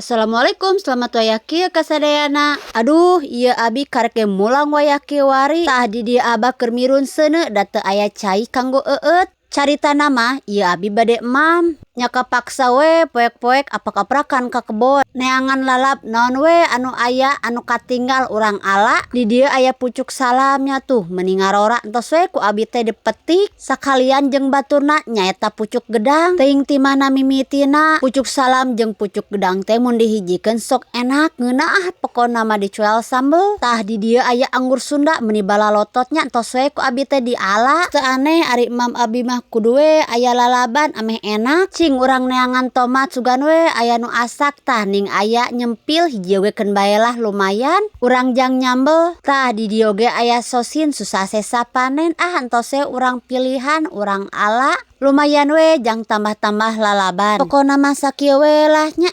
Assalamualaikum, selamat wayah kieu kasadayana. Aduh, ieu abi karek ge mulang wayah kieu wari. Tah, di dieu abah keur mirun seuneu da teu aya cai kanggo eueut. Caritana mah ieu abi bade emam. Nya kapaksa we poek-poek aprak-aprakan ka kebon. Neangan lalap naon we anu aya, anu katinggal urang ala. Di dieu aya pucuk salam nya tuh, meuni ngarora, entos we ku abi teh dipetik sakalian jeung baturna, nyaeta pucuk gedang. Teuing ti mana mimitina pucuk salam jeung pucuk gedang teh mun dihijikeun sok enak, ngeunah pokona mah dicuel sambel. Tah, di dieu aya anggur Sunda, meuni balalotot nya, entos we ku abi teh diala. Teu aneh ari emam abi mah kudu we aya lalaban ameh enak. Cing urang neangan tomat, sugan we aya nu asak. Tah, ning aya nyempil hiji oge, keun bae lah, lumayan urang jang nyambel. Tah, di dieu oge aya sosin susah sesa panen. Ah, entos we urang pilihan, urang ala, lumayan we jang tambah-tambah lalaban. Pokona mah sakieu we lah nya.